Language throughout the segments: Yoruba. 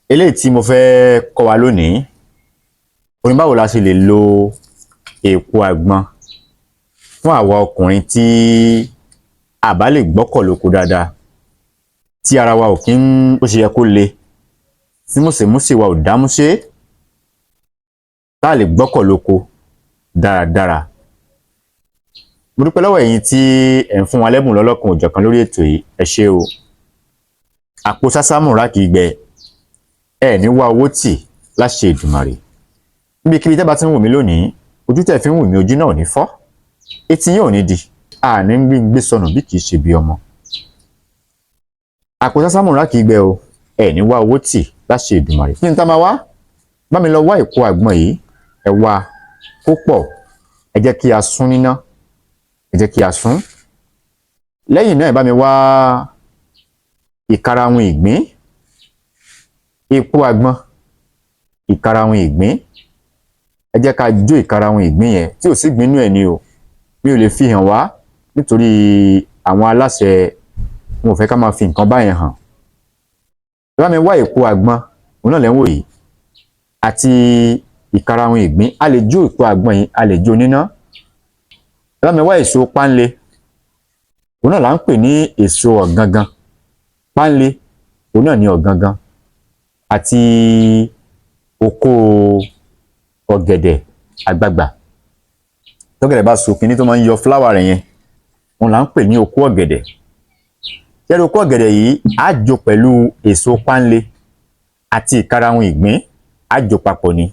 Eléyìí tí mo fẹ́ kọ́ wa lónìí òun ni báwo la ṣe lè lo èpo àgbọn fún àwa ọkùnrin tí a bá lè gbọ́kọ̀ lóko dáadáa, tí ara wa ò kí ń bó ṣe yẹ kó le, tí mùsèmúsè wa ò dámúṣé, tá a lè gbọ́kọ̀ lóko dáradára. Mo dúpẹ́ lọ́wọ́ ẹ̀yin tí ẹ̀ ń fún wa lẹ́bùn lọ́lọ́kan òjọ̀kan lórí ètò yìí. Ẹ ṣé o. Àpò sásámùrà kì í gbẹ, ẹ ní wá owó tì láṣẹ Èdùmàrè. Níbikíbi tẹ́ bá ti ń wò mí lónìí, ojú tẹ́ fi ń wò mí, ojú náà ò ní fọ́, etí yín ò ní di, àní ń gbé sọnù bí kì í ṣe bí ọmọ. Àpò sásámùrà kì í gbẹ o, ẹ ní wá owó tì láṣẹ Èdùmàrè. Kí n tá máa wá bá mi lọ wá èpo àgbọn yìí, ẹ wá kó pọ̀, ẹ jẹ́ kí a sún níná, ẹ jẹ́ kí a sún. Lẹ́yìn náà, ẹ bá mi wá ìkarahun ìgbín, èpo àgbọn, ìkarahun ìgbín. Ẹ jẹ́ ká jó ìkarahun ìgbín yẹn tí ò sí ìgbín nú ẹ̀ ni o. Mi ò lè fi hàn wá nítorí àwọn aláṣẹ wọn ò fẹ́ ká máa fi nǹkan báyẹn hàn. Ẹ bá mi wá èpo àgbọn, òun náà lẹ́ ń wò yìí, àti ìkarahun ìgbín. A lè jó èpo àgbọn yìí, a lè jó níná. Ẹ bá mi wá èso páńle, òun náà là ń pè ní èso ọ̀gangan. Páńle, òun náà ní ọ̀gangan, àti okó ọ̀gẹ̀dẹ̀ àgbagbà. Tọ́gẹ̀dẹ̀ bá so, kinní tó máa ń yọ flower rẹ̀ yẹn, òun là ń pè ní okó ọ̀gẹ̀dẹ̀. Ṣẹ́rí okó ọ̀gẹ̀dẹ̀ yìí, á jó pẹ̀lú èso páńle àti ìkarahun ìgbín, á jó papọ̀ ni.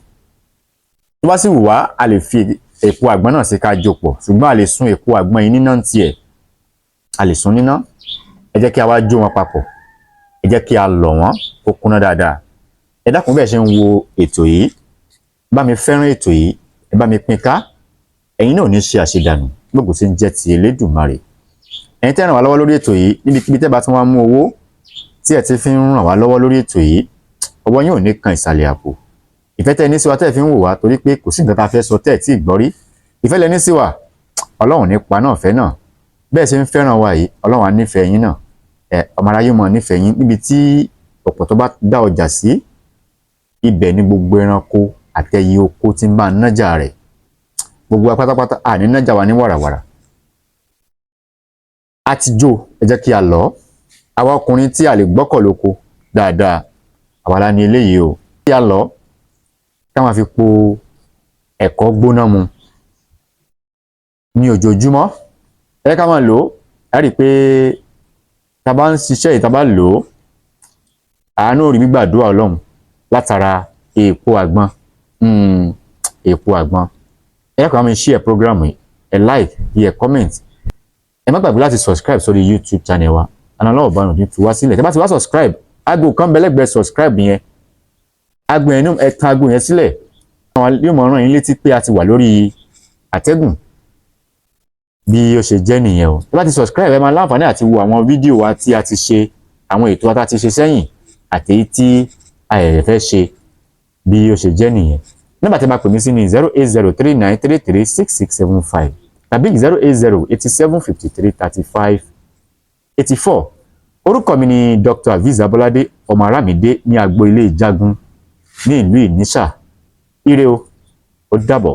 Tó bá sì wù wá, a lè fi èpo àgbọn náà sí ká jó pọ̀, ṣùgbọ́n a lè sun èpo àgbọn yìí níná tiẹ̀, a lè sun níná. Ẹ jẹ́ kí a wá jó wọn papọ̀, ẹ jẹ́ kí a lọ̀ wọ́n kó kúnná dáadáa. Ẹ dákun, bẹ́ẹ̀ ṣe ń wo ètò yìí, bá mi fẹ́ràn ètò yìí, ẹ bá mi pín ká. Ẹ̀yin náà ò ní ṣe àṣedànù, gbogbo tí ń jẹ́ ti Elédùmarè. Ẹ̀yin tẹ́ ràn wá lọ́wọ́ lórí ètò yìí, níbikíbi tẹ́ bá tún wá mú owó tí ẹ ti fi ń ràn wá lọ́wọ́ lórí ètò yìí, ọwọ́ yín ò ní kan ìsàlẹ̀ àpò. Ìfẹ́ tẹ́ ní sí wa tẹ́ fi ń wò wá, torí pé kò sí nǹkan tá a fẹ́ sọ tẹ́ ẹ̀ tí ì gbọ́ rí, ìfẹ́ lẹ ní sí wa, Ọlọ́run nípa náà fẹ́ náà. Bẹ́ẹ̀ ṣe ń fẹ́ràn wa yìí, Ọlọ́run á nífẹ̀ẹ́ yín náà. Ẹ ọmọ aráyé mọ̀ nífẹ̀ẹ́ yín. Níbi tí ọ̀pọ̀ tó bá dá ọjà sí, ibẹ̀ ni gbogbo ẹranko àtẹyẹ oko tí ń bá nájà rẹ̀. Gbogbo wa pátápátá, àní nájà wa ní wàràwàrà. A ti jó, ẹ jẹ́ kí a lọ. Àwa ọkùnrin tí a lè gbọ́kọ̀ lóko dáadáa, àwa la ní eléyìí o. Kí a lọ, ká máa fi po ẹ̀kọ́ gbóná mu ní ojoojúmọ́. Ẹ jẹ́ ká máa lò ó. Ẹ rí i pé tá a bá ń ṣiṣẹ́ yìí, tá a bá lò ó, àánú rí gbígbàdúrà Ọlọ́run látara èèpo àgbọn, èèpo àgbọn. Ẹ kàn bá mi share program yìí, ẹ like, ẹ comment, ẹ má gbàgbé láti subscribe sórí YouTube channel wa. Àná ọlọ́wọ́ bá rùn fi wá sílẹ̀. Tẹ́ bá ti wá subscribe, aago kan bẹ lẹ́gbẹ̀ẹ́ subscribe yẹn, aago yẹn, ẹ tan aago yẹn sílẹ̀, yóò mọ̀ rán yín létí pé a ti wà lórí àtẹ́gùn. Bí ó ṣe jẹ́ nìyẹn o. Tẹ́ bá ti subscribe, ẹ máa láǹfààní àti wo àwọn fídíò wa tí a ti ṣe, àwọn ètò wa tá a ti ṣe sẹ́yìn àti èyí tí a ẹ̀rẹ̀ fẹ́ ṣe. Bí ó ṣe jẹ́ nìyẹn. Nọ́mbà tí a máa pè mí sí ní 08039336675 tàbí 08087533584. Orúkọ mi ni Dr. Aviz Abolade, ọmọ Arámidé ní agbo ilé Ìjagun ní ìlú Ìníṣà. Ire o, ó dàbọ̀.